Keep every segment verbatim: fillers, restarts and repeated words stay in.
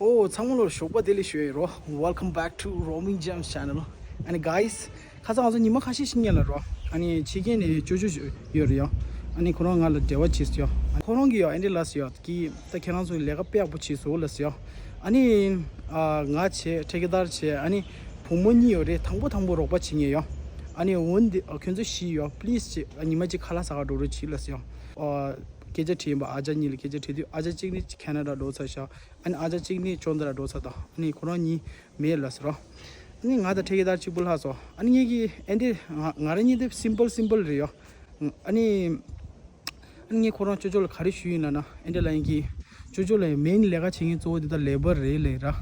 ཨོ། ཚང་མ་ལ་ཞོགས་པ་བདེ་ལེགས་ཞུ་ཡ་ཡིན་རོ། Welcome back to Roaming Gems channel. ཨ་ནི་guys, ཁ་སང་ང་ཚོ་ཉི་མ་ཁ་ཤས་ཤིག་སྔོན་ལ་རོ། ཨ་ནི་ཕྱི་རྒྱལ་ནས་ཅོ་ཅོ་ཡོད་རེད་ཡ། ཨ་ནི་ཁོ་རང་ང་ལ་འབྲེལ་བ་བྱས་སོང་ཡ། ཁོ་རང་གིས་ཡ་ཨེ་འདྲ་ལབ་སོང་ཡ། ཀི་ད་ཁྱེད་རང་ཚོ་ལས་ཀ་དཔེ་ཡག་པོ་བྱས་སོང་ལབ་སོང་ཡ། ཨ་ནི་ཨ་ང་བྱས། ཐེ་ཀེ་དར་བྱས། ཨ་ནི་བུ་མོ་གཉིས་ཡོད་རེད། དང་པོ་དང་པོ་རོགས་པ་བྱེད་མཁན་ཡ། ཨ་ནི་འོན་ཏེ་ཨ་ཁྱོད་ཚོ་བཞི་ཡ། པི་ལི་སི་བྱས། ཨ་ཉི་མ་གཅིག་ཁ་ལག་ཟ་ག་འགྲོ་རོགས་བྱེད་ལབ་སོང་ཡ། ཨ་སྐད་ཆ་དྲིས་ཡིན་པ། ཨ་ཅག་གཉིས་ལ་སྐད་ཆ་དྲིས་དུས། ཨ་ཅག་གཅིག་ནི་ཁེ་ན་ཌ་འགྲོ་ཚར་ཤག་ཨ་ནི་ཨ་ཅག་གཅིག་ནི་ཅོན་ཏ་ར་འགྲོ་ཚར་དང་། ཨ་ནི་ཁོ་རང་གཉིས་མེད་ལབ་ཟེར་རོ། ཨ་ནི་ང་དང་ཐེ་ཀེ་དར་གཅིག་པུ་ལྷག་སོང་། ཨ་ནི་ངེད་ཀྱི་ཨེ་འདྲས་ང་ང་རང་གཉིས་དེ་སིམ་པལ་སིམ་པལ་རེད་ཡོ། ཨ་ནི་ཨ་ནི་ངས་ཁོ་རང་ཅོ་ཅོ་ལ་ག་རེ་ཞུས་ཡིན་ལབ་ན། ཨེ་འདྲས་ལབ་ཡིན་གྱི། ཅོ་ཅོ་ལ་མེན་ལས་ཀ་བྱེད་མཁན་གཙོ་བོ་དེ་ད་ལེ་བར་རེད་ལབ་ར།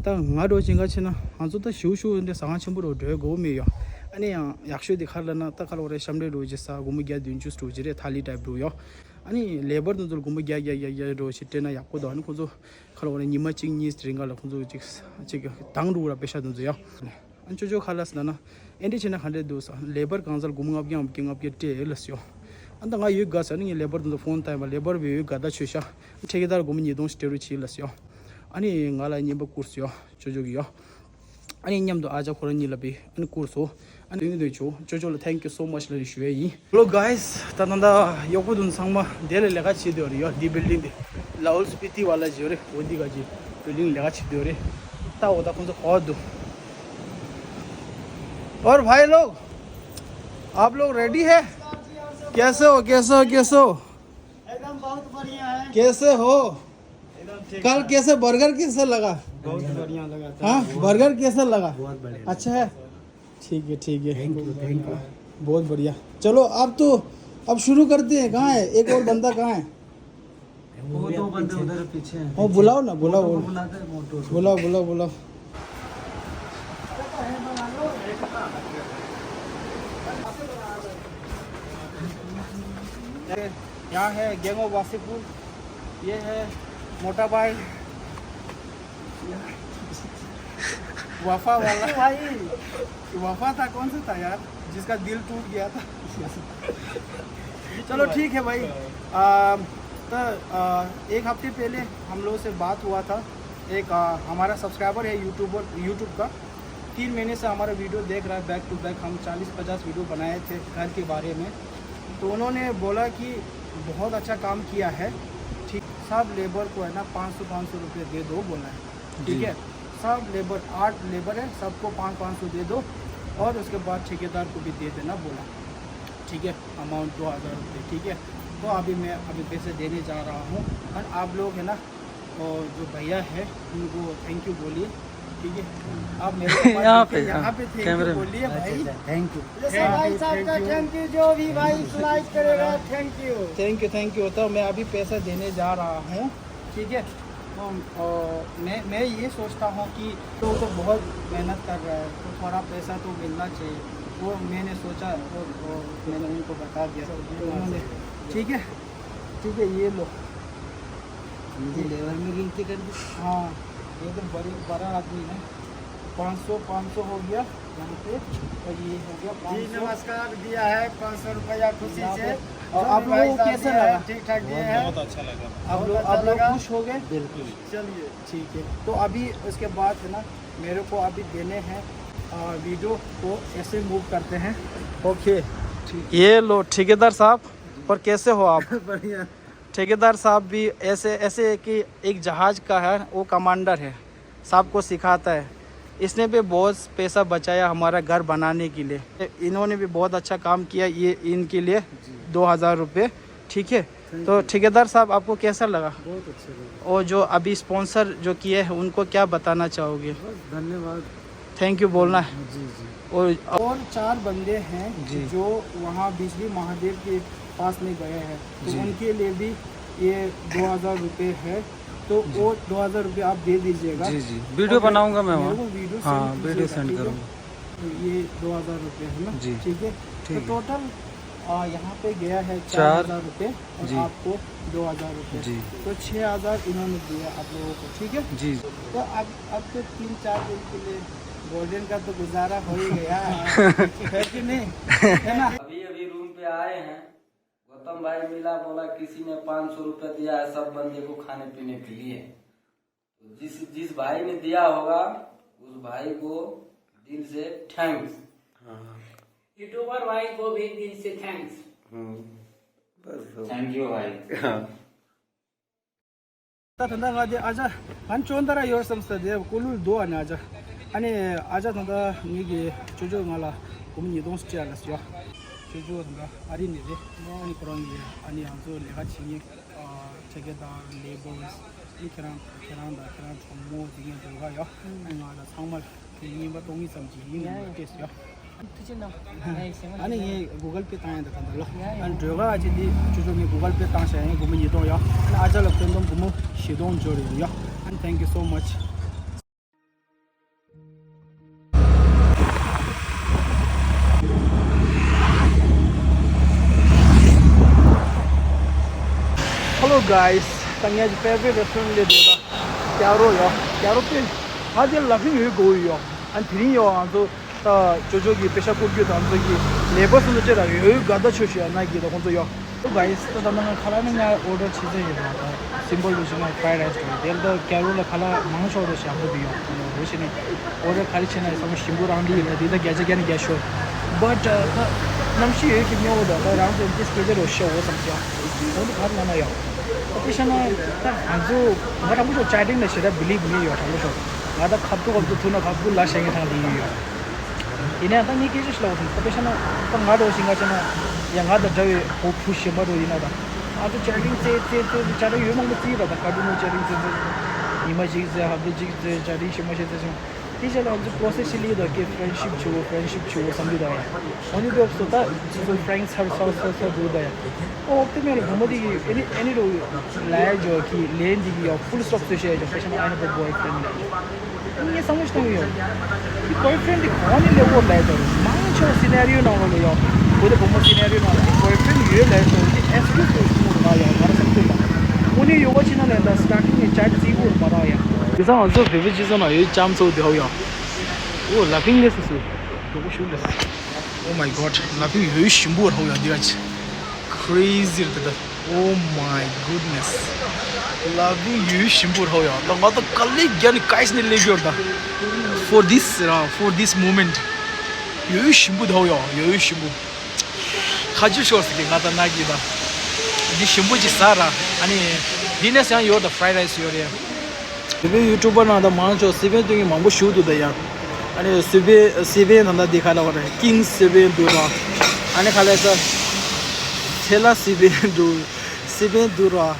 ད་ང་འདྲ་བྱེད་ག་ཕྱིན་ན་ང་ཚོ་ད་ཞུ་ཞུ་འདྲ་ཟ་ཁང་ཆེན་པོ་རུ་འགྲོ་དགོས་མེད་ཡོ། ཨ་ནི་ཡང་ཡག་ཤོས་དེ་ག་རེ་ལབ་ན། ད་ག་ལབ་དགོས་རེད། ཤམ་འདྲ་འདྲ་བྱེད་ས། སྒོར་མོ་བརྒྱ་བདུན་ཅུ་འདྲ་བྱེད་རེད། ཐ་ལི་ཊའིབ་འདྲ་ཡོ། ཨ་ནི་ལེ་བར་དེ་ཚོ་ལ་སྒོར་མོ་བརྒྱ་བརྒྱ་བརྒྱ་བརྒྱ་འདྲ་བྱེད་སྤྲད་ན་ཡག་པོ་འདུག་ཨ་ནི་ཁོ་ཚོ་ག་ལབ་དགོས་རེད། ཉི་མ་གཅིག་གཉིས་རིང་ག་ལ་ཁོ་ཚོ་གཅིག་གཅིག་དང་འགྲོ་ར། པེ་ཤ་དེ་ཚོ་ཡོ། ཨ་ནི་ཅོ་ཅོ་ག་ལབ་ཟེར་ན། ཨེ་འདྲས་བྱས་ན་ག་འདྲས་འདུག་ཟེར། ལེ་བར་གང་ཟག་ལ་སྒོར་མོ་ལྔ་བརྒྱ་ལྔ་བརྒྱ་ལྔ་བརྒྱ་སྤྲད་ལབ་སོང་ཡོ། ཨ་ད་ང་ཡོད་དགའ་ཟེར། ཨ་ནི་ངས་ལེ་བར་དེ་ཚོ་ཕོན་བཏང་ཡིན་པ། ལེ་བར་བས་ཡོད་དགའ་ད་ཆོད་ཤག་ཐེ་ཀེ་དར་སྒོར་མོ་ཉིས་སྟོང་ཞིག་སྤྲད་རོགས་བྱེད་ལབ་སོང་ཡོ། ཨ་ནི་ང་ལ་རྔན་པ་བསྐུར་སོང་ཡོ། ཅོ་ཅོ་གིས་ཡོ། ཨ་ནི་མཉམ་དུ་ཨ་ཅག་ཁོ་རང་གཉིས་ལ་བས་ཨ་ནི་བསྐུར་སོང་། ཨ་ནི་དེ་ནས་ཅོ་ཅོ་ལ་thank you so much ལབ་ཞུ་ཡ་ཡིན། Hello guys, ད་ད་ད་གཡོག་པོ་དེ་ཚང་མ་དེ་ལ་ལས་ཀ་བྱེད་བསྡད་ཡོད་རེད་ཡོ། འདི་བིལ་ཌིང་དེ་ལ་ཧོལ་སྤི་ཏི་ཝ་ལ་ཟེར་རེད། འོ་འདི་ག་གི་བིལ་ཌིང་ལས་ཀ་བྱེད་བསྡད་ཡོད་རེད། ད་འོ་ད་ཁོང་ཚོ་ག་པར་འདུག और भाई लोग, आप लोग रेडी है? कैसे हो, कैसे हो, कैसे हो? एकदम बहुत बढ़िया है। कैसे हो? एकदम ठीक कल है। कैसे, बर्गर कैसा लगा? बहुत बढ़िया लगा। हाँ, बर्गर कैसा लगा? बहुत बढ़िया। अच्छा है। ठीक है, ठीक है। Thank you, thank you. बहुत बढ़िया। चलो, आप तो, अब शुरू करते हैं। कहाँ है एक और बंदा, कहाँ है? वो दो बंदे उधर पीछे हैं। वो बुलाओ ना, बुलाओ। वो तो बुलाते हैं, वो दो। बुलाओ, बुलाओ, बुलाओ। यहाँ है गैंग ऑफ वासेपुर। ये है मोटा भाई। वफा वाला। भाई, वफा था कौन सा था यार, जिसका दिल टूट गया था? चलो ठीक है भाई। आ, तो आ, एक हफ्ते पहले हम लोगों से बात हुआ था। एक आ, हमारा सब्सक्राइबर है यूट्यूबर, यूट्यूब का। तीन महीने से हमारा वीडियो देख रहा है, बैक टू बैक। हम चालीस पचास वीडियो बनाए थे घर के बारे में। तो उन्होंने बोला कि बहुत अच्छा काम किया है, ठीक, सब लेबर को है ना पाँच सौ पाँच सौ रुपये दे दो बोला है। ठीक है, सब लेबर, आठ लेबर है, सबको पाँच पाँच सौ दे दो और उसके बाद ठेकेदार को भी दे देना बोला। ठीक है, अमाउंट दो हज़ार रुपये। ठीक है, तो अभी मैं अभी पैसे देने जा रहा हूँ। और आप लोग है ना, और जो भैया है उनको थैंक यू बोलिए। ठीक है, आप मेरे को मत यहाँ बोलिए, पे, यहाँ हाँ, पे थैंक यू कैमरे में। बोलिए भाई। Thank you. ये सब भाई साहब का थैंक यू, जो भी भाई लाइक करेगा, thank you. Thank you, thank you. तो मैं अभी पैसा देने जा रहा हूँ। ठीक है, तो अ, मैं मैं ये सोचता हूँ कि तो तो बहुत मेहनत कर रहा है, तो थोड़ा पैसा तो मिलना चाहिए। वो मैंने सोचा, वो, वो मैंने उनको बता दिया, तो उन्होंने, ठीक है, ठीक है, ये लो। मुझे लेबर में गिनती कर दी। हाँ, ये तो बड़े, बड़ा आदमी है। पाँच सौ, पाँच सौ हो गया यहाँ पे, और ये हो गया जी, पाँच सौ। नमस्कार दिया है पाँच सौ रुपया खुशी यहाँ से। पे, और आप लोगों को कैसा लगा? ठीक ठाक दिए हैं। बहुत अच्छा लगा। आप लोग, आप लोग खुश हो गए? बिल्कुल। चलिए, ठीक है, तो अभी उसके बाद है ना, मेरे को अभी देने हैं, आ, वीडियो को ऐसे मूव करते हैं। ओके, ठीक। ये लो ठेकेदार साहब, और कैसे हो आप? बढ़िया। ठेकेदार साहब भी ऐसे, ऐसे है कि एक जहाज का है, वो कमांडर है, सबको सिखाता है। इसने भी बहुत पैसा बचाया हमारा घर बनाने के लिए। इन्होंने भी बहुत अच्छा काम किया, ये इनके लिए दो हज़ार रुपये। ठीक है, तो ठेकेदार साहब, आपको कैसा लगा? बहुत अच्छा लगा। और जो अभी स्पॉन्सर जो किए हैं, उनको क्या बताना चाहोगे? बस धन्यवाद। थैंक यू बोलना है। जी, जी। और और चार बंदे हैं जी। जो वहाँ बिजली महादेव के पास में गए हैं, तो जी। उनके लिए भी ये दो हज़ार रुपये है, तो जी। वो दो हज़ार रुपये आप दे दीजिएगा। जी, जी, वीडियो और बनाऊंगा मैं मेरे वहाँ। को वीडियो हाँ, सेंड वीडियो कीजिएगा, सेंड ठीक है? करूंगा। तो ये दो हज़ार रुपये है ना? जी। ठीक है, ठीक तो है। टोटल आ, यहाँ पे गया है चार। चार हज़ार रुपये और जी। आपको दो हज़ार रुपये। जी। तो छः हज़ार इन्होंने दिया आप लोगों को, ठीक है? जी। तो अब, अब तो तीन चार दिन के लिए गोल्डन का तो गुजारा हो ही गया है, है कि नहीं? है ना? अभी अभी रूम पे आए हैं, गौतम भाई मिला, बोला किसी ने पाँच सौ रुपये दिया है सब बंदे को खाने पीने के लिए। तो जिस जिस भाई ने दिया होगा, उस भाई को दिल से थैंक्स। हाँ। यूट्यूबर भाई को भी दिल से थैंक्स। हम्म, बस हो। थैंक यू भाई। हाँ। ད་ད་ལྟ་ང་དེ་ཨ་ཅག་ང་ཅོན་ཏ་ར་ཡོད་བསམ་ས་དེ་ཀོ་ལུ་དུ་ཨ་ནི་ཨ་ཅག་ཨ་ནི་ཨ་ཅག་ད་ལྟ་ངེད་ཀྱི་ཅོ་ཅོ་ང་ལ་སྒོར་མོ་ཉིས་སྟོང་སྤྲད་ལ་ཡོད། ཅོ་ཅོ་ད་ལྟ་ཨ་རི་ནས་རེད། ཨ་ནི་ཁོ་རང་གི་ཨ་ནི་ང་ཚོ་ལས་ཀ་བྱེད་མཁན་ཊི་ཀེ་དར་ལེ་བལ་ཨ་ནི་ཁྱེད་རང་ཁྱེད་རང་དང་ཁྱེད་རང་གྲོགས་མོ་དེ་གའི་སྒྲོལ་དཀར་ཡོད། ཨ་ནི་ང་ལ་ཚང་མ་ལ་དེ་རྙིང་པ་སྟོང་གཉིས་ཙམ་གྱི་ཡིན་ཡང་ཡང་ཡང་སྤྲད་ཡོད། ཐུགས་རྗེ་གནང་། ཡ་ཡ་ཞེ་མ་ཨ་ནི་ཞེ་མ། ངས་གུ་གལ་པེ་བཏང་ཡ་ད་ད་ད་ལོ། ཡ་ཡ། ཨ་ནི་སྒྲོལ་དཀར་ཨ་ཅེ་འདི་ཅོ་ཅོ་ངས་གུ་གལ་པེ་བཏང་བྱས་ངས་སྒོར་མོ་ཉིས་སྟོང་ཡོད། ཨ་ནི་ཨ་ཅག་ལ་སྤྲད་དོན་སྒོར་མོ་བཞི་སྟོང་འབྱོར་ཡོད་ཡོད། ཨ་ནི་thank you so much. Hello guys, ད་ངའི་favorite restaurant ལ་འགྲོ་ད། ཀྱ་རོ་ཡོད། ཀྱ་རོ་པེ། ང་དེ་ལ་ཕིང་ཡོད་དགོས་ཡོད། ཨ་ནི་དེ་རིང་ཡོད་ང་ཚོ། ད་ཅོ་ཅོ་གི་པེ་ཤ་བསྐུར་རྒྱུ་དང་ཚོ་གི་ལེ་བོ་སུ་ལ་ཅེ་ར་ཡོད་ག་ད་ཆོས་ཤིག་ཡ་ན་གི་ད་ཁོང་ཚོ་ཡོད། ཨོ་guys ད་ད་ནང་ཁ་ལག་ནི་ང་ཨོ་ཌར་བྱེད་ཚེ་ཡོད་ན་ད་simple རུ་ཞིག་ན་fried rice དང་དེ་ལ་ད་ཀྱ་རོ་ལ་ཁ་ལག་མང་ཤོས་རུ་ཞག་པོ་དུ་ཡོད་རུ་ཞིག་ནི་ཨོ་ཌར་ག་རེ་བྱེད་ན་ཡོད་ས་མ་ཞིམ་པོ་རང་འདི་ཡིན་ན་དེ་ད་བརྒྱ་ཆ་བརྒྱ་ནི་བརྒྱ་ཤོར། But ད་གནམ་གཤིས་ཡོད་ཀྱི་མྱོང་བ་ད་ད་རང་ཚོ་དེ་སྐད་ཆ་རུ་ཤོར་འོ་བསམ་ཀྱང་འོ་འདི་ག་རེ་ན་ན་ཡོད། ཨོ་དེ་ཤ་ན་ད་ང་ཚོ་ང་རང་མགོ་ཅོག་ཅ་ཏིང་ལ་ཞེ་དྲག་believe མེད་ཡོད་རང་མགོ་ཅོག་ང་ད་ཁབ་ཏུ་ཁབ་ཏུ་ཐུག་ན་ཁབ་ཏུ་ལ་ཤ་ངེ་ཐང་དེ་ཡོད་ཡོད། ཡིན་ནའང་ད་ངས་སྐད་ཆ་ཞིག་ལབ་སོང་། ད་དཔེ་བཞག་ན་ད་ང་འདྲ་བོ་ཞིག་ང་བྱས་ན་ཡང་ང་དང་འདྲ་བའི་བུ་བུ་གཞན་པ་འདྲ་བོ་ཡིན་ན་ད་ང་ཚོ་ཅ་ལིང་རྩེ་རྩེ་རྩེ་རྩེ་ཅ་ལིང་ཡོད་མང་པོ་རྩེ་ད་ད་ཀ་ཏུ་མོ་ཅ་ལིང་རྩེ་རྩེ་ཉི་མ་གཅིག་རྩེ་ཧབ་ཏ་གཅིག་རྩེ་ཅ་ལིང་ཞིག་མ་ཤེས་རྩེ་སོང་། དེ་བཞག་ལ་ང་ཚོ་process ཞིག་ལས་ད་ཀྱི་friendship བྱེད་འོ་friendship བྱེད་འོ་བསམ་གྱི་ད་ཡ། འོ་ནི་དུ་སོ་ད་ཚོ་friends ཚར་ཚར་ཚར་ཚར་འདུག་ད་ཡ། ཨོ་དེ་མེད་ལ་བུ་མོ་དེ་གི་ཨེ་ནི་ཨེ་ནི་རོ་ལ་ཡ་ཇོ་གི་ལན་དེ་གི་ཡ་full stop བཟོས་བཤད་ཡ་ཇོ་དཔེ་བཞག་ན་I have a boyfriend ལ་ཡ་ཇོ། ངས་བསམ་བློ་ཞིག་བཏང་གི་ཡོད། དེ་boyfriend དེ་གང་ནས་སླེབས་འོ་ལ་ཡ་ཇོ། མང་ཆེ་བ་scenario ནང་ལོགས་ལ་ཡ་བུ་དེ་བུ་མོ་scenario ནང་ལ་boyfriend ཡོད་ལ་ཡ་ཇོ། དེ་excuse དེ་ཞིག་མ་རེད་ཡ་ང་རང་བསམ་ཚུལ་ལ། དངོས་གནས་ཡོད་པ་ཅིག་ན་ལ་ཡ་ད་starting ནས་ཅ་རྩི་གོ་མ་རག་ཡ། དེ་ཚང་ང་ཚོ་བོད་པའི་སྤྱི་ཚོགས་ནང་ཡོད་ལྕམ་ཚོ་དེ་ཧོ་ཡ། ཨོ་ལ་ཕིང་ལེ་སུ་སུ། འགྲོ་གོ་ཤུགས་ལེ། Oh my god ལ་ཕིང་ཡོད་ཞིམ་པོ་ར་ཧོ་ཡ་འདི་ར་ཅི། Crazy རེད་ད། Oh my goodness ལ་ཕིང་ཡོད་ཞིམ་པོ་ར་ཧོ་ཡ། ད་ང་ད་ག་ལེ་རྒྱ་ནི་guys ནི་ལེ་གྱོར་ད། For this ར་for this moment ཡོད་ཞིམ་པོ་ད་ཧོ་ཡ་ཡོད་ཞིམ་པོ། ཁ་ཆུ་ཤོར་སི་གི་ང་ད་ན་གི་ད། འདི་ཞིམ་པོ་ཅིག་ཟ་ར། ཨ་ནི་འདི་ནས་ཡང་ཡོད་ད་fried rice ཡོད་རེད། བོད་པའི་YouTuber ནང་ད་མང་ཆོག་སི་པན་སྟོན་གྱི་མང་པོ་ཞུ་འདུག་ད་ཡ། ཨ་ནི་སི་པན་སི་པན་ད་ད་འདི་ཁ་ལ་བ་ར་ཀིང་སི་པན་འདུག་ར། ཨ་ནི་ཁ་ལ་ད་ཚེ་ལ་སི་པན་འདུག་སི་པན་འདུག་ར།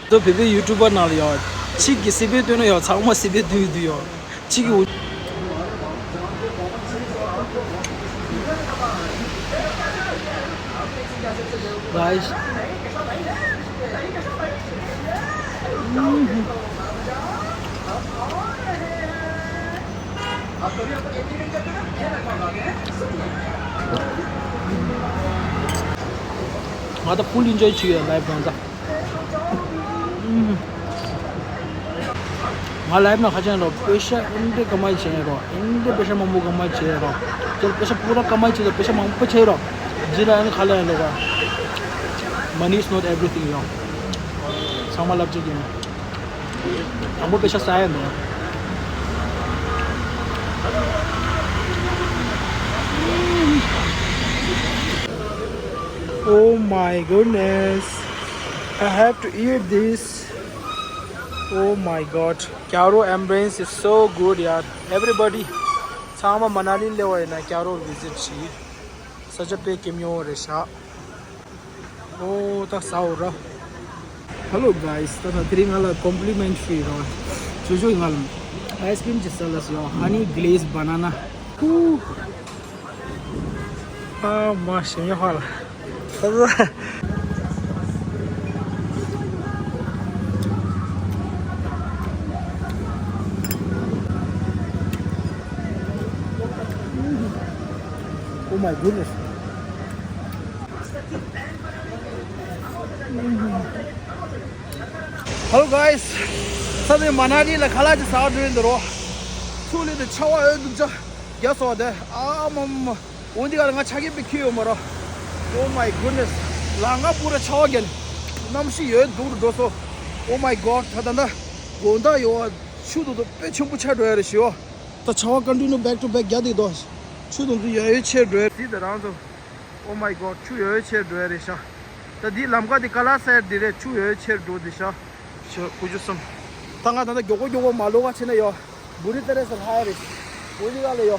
ད་བོད་པའི་YouTuber ནང་ལ་ཡ་གཅིག་གིས་སི་པན་སྟོན་ན་ཡ་ཚང་མ་སི་པན་སྟོན་གྱི་འདུག་ཡ། གཅིག་གིས། Guys. ང་ད་full enjoy བྱེད་ཡོད་live གང་ཟག་ང་ལའེབ་ནང་ཁ་ཆེན་རོ་པེ་ཤ་ཨིན་དྲེ་ཀ་མ་ཆེན་རོ་ཨིན་དྲེ་པེ་ཤ་མང་པོ་ཀ་མ་ཆེན་རོ། ཅེ་པེ་ཤ་པུ་ར་ཀ་མ་ཆེན་རོ་པེ་ཤ་མང་པོ་ཆེན་རོ། ཇི་ལ་ཨན་ཁ་ལ་ཡན་ལོ་ག Money is not everything ཡོ། ཚང་མ་ལབ་ཅིག་ཡིན། དང་པོ་པེ་ཤ་ས་ཡ་མེད། Oh my goodness. I have to eat this. Oh my god. Kyaro ambience is so good ཡར། Everybody. ཚང་མ་མ་ན་ལི་སླེབས་པ་ཡིན་ན་Kyaro visit བྱེད། ས་ཆ་དཔེ་སྐྱིད་ཉོ་རེད་ཤག་ཨོ་ད་ཟ་འོ་ར། Hello guys ད་ད་དེ་རིང་ང་ལ་complimentary ར། ཇོ་ཇོ་ཡིན་ང་ལ་ice cream ཅིག་ཟ་ལ་ཟེར་ཡོ། Honey glazed banana. ཨ་མ་ཞེ་ཡོ་ཧ་ལ། Oh my goodness. Hello guys. ས་དེ་མ་ན་ལི་ལ་ཁ་ལག་ཅིག་ཟ་འགྲོ་ཡིན་འདི་རོ། ཚུགས་ལས་དེ་ཆར་པ་ཨོ་སྡུག་ཅག་རྒྱ་སོག་དེ་ཨ་མ་མ། འོ་འདི་ག་ལ་ང་ཆ་རྐྱེན་པའི་ཁྱི་ཡོད་མ་རོ། Oh my goodness. ལ་ང་པུ་ར་ཆར་པ་རྒྱལ། གནམ་གཤིས་ཡོད་སྡུག་རུ་འགྲོ་སོ། Oh my god ད་ད་ད། དགོང་དག་ཡོད། ཆུ་དུ་དུ་དཔེ་ཆེན་པོ་ཆགས་འགྲོ་ཡ་རེད་ཤི་ཡོ། ད་ཆར་པ་continue back to back རྒྱག་དེ་དོ། ཆུ་དུ་དུ་ཡ་ཡོ་ཆེ་འགྲོ་ཡ་རེད། དེ་ད་རང་ཚོ། Oh my god, ཆུ་ཡོ་ཡོ་ཆེ་འགྲོ་ཡ་རེད་ཤ། ད་འདི་ལམ་ཁ་འདི་ཀ་ལ་སའི་འདི་རེད། ཆུ་ཡོ་ཡོ་ཆེ་འགྲོ་འདི་ཤ། ཤ་ཀུ་ཅུ་སམ། ད་ང་ད་ལྟ་མགྱོགས་པོ་མགྱོགས་པོ་མ་ལོག་ག་ཕྱིན་ན་ཡོ། བུ་རི་ཏ་རེ་སི་ལྷ་ཡ་རེད། བུ་རི་ག་ལ་ཡོ།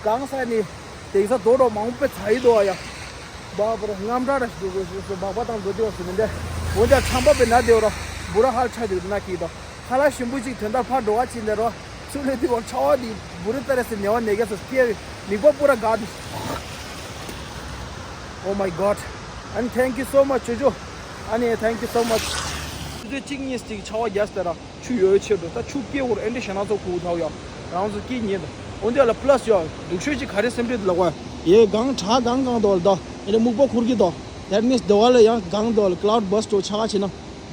གང་ས་ནི། དེང་སང་རྡོ་རོ་མང་པོ་ཚ་ཡི་དོ་ཡ། བ་བུ་ར་རྔམ་དྲག་ར་ཞིག་འགྲོ་དགོས་ཞེས་སུ་མག་པ་དང་འགྲོ་དེ་བ་སུ་མི་འདྲ། འོན་ཀྱང་ཆམ་པ་པའི་ན་དེ་བ་ར། བུ་ར་ཧལ་ཆ་དེ་ན་ཀི་དོ། ཁ་ལག་ཞིམ་པོ་ཅིག་དོན་དག་ཕར་འགྲོ་བ་ཅི་འདྲ་རོ། ཚུར་ལས་དེ་བ་ཆ་བ་དེ་བུ་རི་ཏ་རེ་སི་ནེ་བ་ནེ་གེ་སོ་སྐྱེ་བའི་མིག་པ་པུ་ར་དགའ་དེ། Oh my god. And thank you so much, ཅོ་ཅོ། ཨ་ནི་thank you so much. ཆུ་ཚོད་གཅིག་གཉིས་ཅིག་ཆར་པ་རྒྱག་སྟེ་ར་ཆུ་ཡོད་ཆེད་དུ་ད་ཆུ་སྐྱེ་འུར་ཨེ་འདྲ་ཞེ་ན་ཚོ་ཁུག་ཐག་ཡ། རང་ཚོ་སྐྱེ་ཉེ་དུ་འོན་ཏེ་ལ་པ་ལ་སི་ཡ་སྡུག་ཤོས་ཅིག་ག་རེ་སེམས་ཁྲལ་དུ་ལ་གོ་ཡ། ཡའི་གངས་བྲག་གངས་གངས་དོ་ལ་དོ་ཨེ་འདྲ་སྨུག་པ་ཁུར་གི་དོ། That means དོ་བ་ལ་ཡང་གངས་དོ་ལ་cloud burst འགྲོ་ཆ་ག་ཆེ་ན།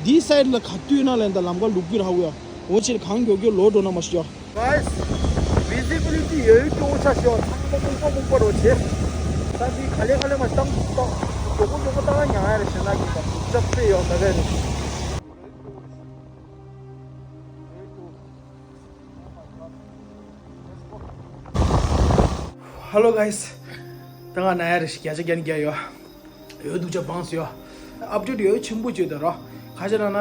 འདི་སའི་ལ་ག་དུས་ན་ལན་ད་ལམ་ཁ་ལུག་གི་ར་ཧུ་ཡ། འོ་ཕྱིར་གངས་མགྱོགས་མགྱོགས་ལོག་འགྲོ་ན་མ་ཤི་ཡ། Guys, visibility ཡོད་ཡོད་སྐྱོ་བོ་ཆགས་ཤག་ཚང་མ་སྨུག་པ་སྨུག་པ་རོ་བྱེད། ད་འདི་ག་ལེ་ག་ལེ་མ་བཏང་བཏང་། མགྱོགས་པོ་མགྱོགས་པོ་བཏང་ང་ཉང་ཡ་རེ་ཞེ་ན་གི་ད་ཅབ་པེ་ཡོད་ད་ག་རེ། Hello guys, ད་ང་ན་ཡ་རེ་ཞིག་བརྒྱ་ཆ་བརྒྱ་ནས་བརྒྱ་ཡོད། ཡོད་སྡུག་ཅག་བང་སི་ཡོད། ཨབ་ཌེཊ་ཡོད་ཆེན་པོ་བྱོས་དང་རོ། ཁ་ཆ་ར་ན།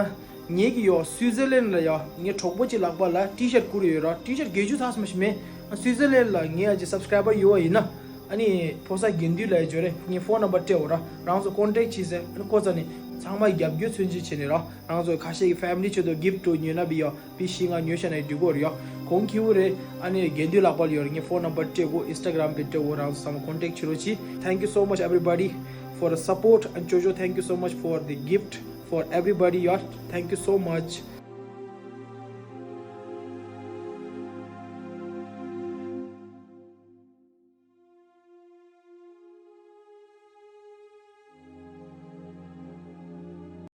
ངེད་ཀྱི་ཡོ་སུའི་ཛར་ལན་ལ་ཡོ་ངའི་གྲོགས་པོ་གཅིག་ལག་པ་ལ་ཊི་ཤར་བསྐུར་ཡོད་ར། ཊི་ཤར་བརྒྱད་ཅུ་ཚགས་མ་ཞིག་མེད། སུའི་ཛར་ལན་ལ་ངའི་ཨ་ཅེ་སབ་སི་ཀ་རའི་བར་ཡོད་བ་ཡིན་ན། ཨ་ནི་ཕོ་གསར་དགེ་འདུན་ལ་ཡོ་བྱོས་རེ་ངའི་ཕོན་ནམ་བར་སྤྲད་འོ་ར། རང་ཚོ་ཀོན་ཊེག་བྱས་ཟེར་ཨ་ནི་ཁོ་ཚ་ནི་ཚང་མ་རྒྱབ་སྐྱོར་མཚོན་ཆེད་བྱས་ནས་ར། རང་ཚོ་ཁ་ཤས་ཀྱི་ཕེ་མི་ལི་ཆེད་དུ་གིཕ་ཊི་ཉོས་ན་བི་ཡོ་བི་ཤི་ང་ཉོས་ཤ་ན་ཡི་འགྲིག་གོ་རེ་ཡོ། གོང་ཁྱི་བོ་རེ་ཨ་ནི་དགེ་འདུན་ལག་པ་ལ་ཡོ་རེ་ངའི་ཕོན་ནམ་བར་སྤྲད་གོ་ཨིན་སི་ཊ་གྷ་རམ་བི་སྤྲད་གོ་རང་ཚོ་ཚང་མ་ཀོན་ཊེག་བྱེད་རོགས་གྱིས། Thank you so much everybody for the support and ཅོ་ཅོ, thank you so much for the gift for everybody ཡོ། Thank you so much.